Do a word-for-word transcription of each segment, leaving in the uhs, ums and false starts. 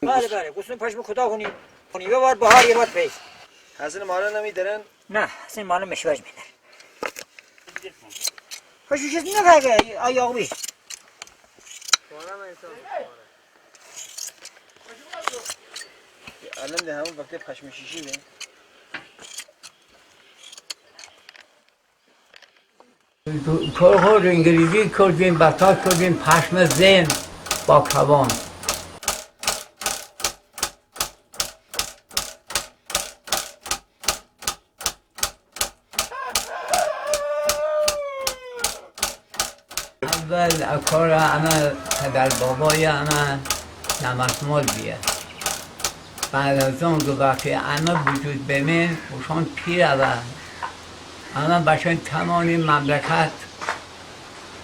بله، بله، گوسفند پشم کوتاه کونی. کونی، یه بار بهار، یه بار پاییز. هسه مالا نمی‌درن؟ نه، هسه مالا مشوج می‌درن. پشم شیشی نکه، آی آقا بی. الان ده همون وقت پشم شیشی ده. کله‌ها انگلیسی کردیم، بتا کردیم، پشم زن با کوان. اول اکار امه پدر بابای امه نمک‌مال بیه. بعد از آن که وقتی امه وجود بمه، اوشان پیر اوه. امه بچه تمام مملکت،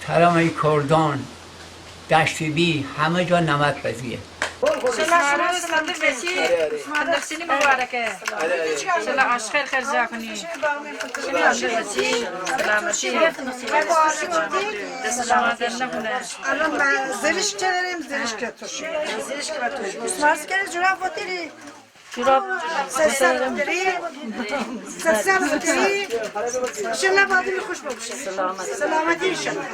تمام کردان، دشت بی، همه جا نمک بزیه. انشالله شما سلامت بشی. خندق سینی مبارکه. انشالله آش خیر خیر جا کنی. سلامتی. دست شما درد نکنه. الان ما زرشک داریم، زرشک ترشی. زرشک ترشی. اسماس کرد جوراب وتیری. جوراب. سسم تری. سسم تری. انشالله بادم خوش بشه. سلامت. سلامتی انشالله.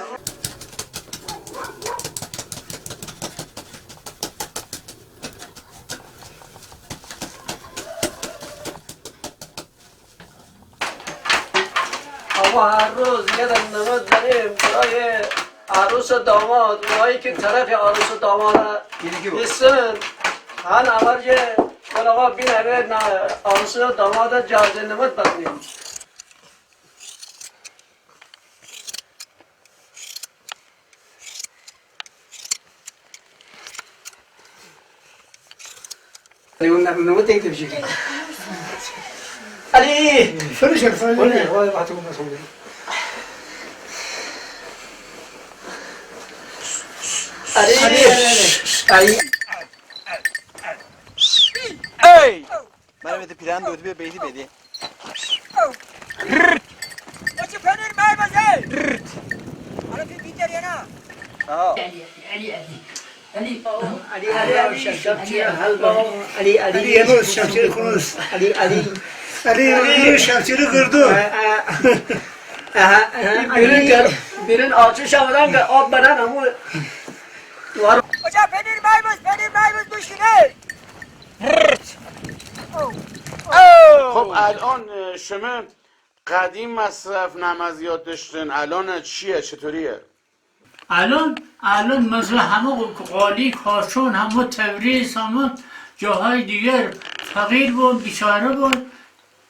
آقا، هر روز یه دونه نمد داریم برای عروس و داماد، اونایی که طرف عروس و داماد ایسن، هن اول یه قلاغا بینه، عروس و داماد جهاز نمد بکنیم. علی، اون نمه، نمه تیک تیک شکل. علی! فرش، فرش. ولی، ولی، وقتی اون مسئول. علی! علی! علی! ای! منم ایته پیرهن دوتی بیا بیتی بدی. ررت. اوچه پنیر مای بازه. ررت. آره، بی، بیتر یا نه؟ آها. علی، علی، علی. علی، علی، علی، شمشیر حلوا. علی، علی. علی، یه روز شمشیر کنوس. علی، علی. علی، یه روز شمشیر گردو. آه، آه. آها، آها، بیرون علی. بیرون آتش شودن که آب بدن همون. اوچه پنیر مای باز، پنیر مای باز بشینه. خب، الان، اه، شمه قدیم مصرف نمد زیاد داشتین، الان چیه، چطوریه؟ الان، الان مثلا همه قالی، کاشان، همه تبریز، همه جاهای دیگر فقیر بود، بیچاره بود.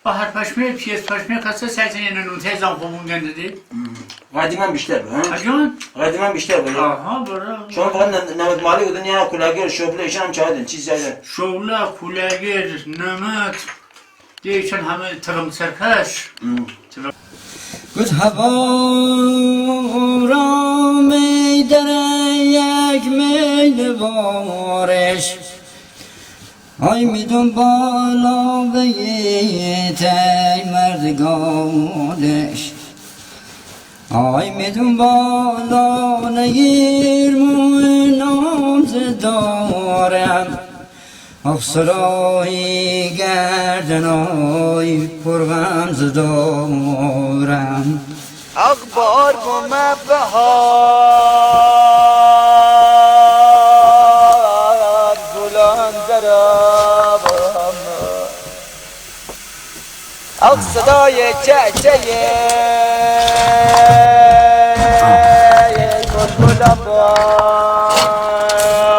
و هر پشمه، پیاز پشمه، کسا سایتن یه نوته زن خوبون گنده دی. قدیما بیشتر بود، ها؟ اجان؟ قدیما بیشتر بود، ها؟ آها، برا. شما فقط نم-، نمد مالی بودن یا کلاگر، شغله، ایشان هم چاهدن، چیز چاهدن؟ شغله، کلاگر، نمد، دیگه ایشان همه تغم سرکش. ام. تغم. گفت هوا را می‌دره یک میل بارش. آی می‌دون بالا بیت ای مردگانش. آی می‌دون بالا نگیر من ناز دارم. آخ سرای گردن آی پر غمز دارم. آخ بار بومه بهار، گلان در آبم. آخ صدای چه‌چه‌ی بلبل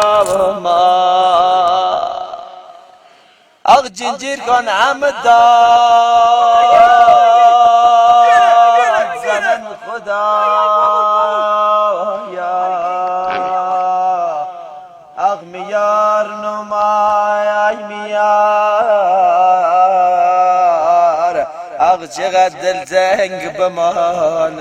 آبم. آخ جنجیر کن همه داد زنن خدایا. آخ میار نمای میار، آخ چقدر دلتنگ بمانم.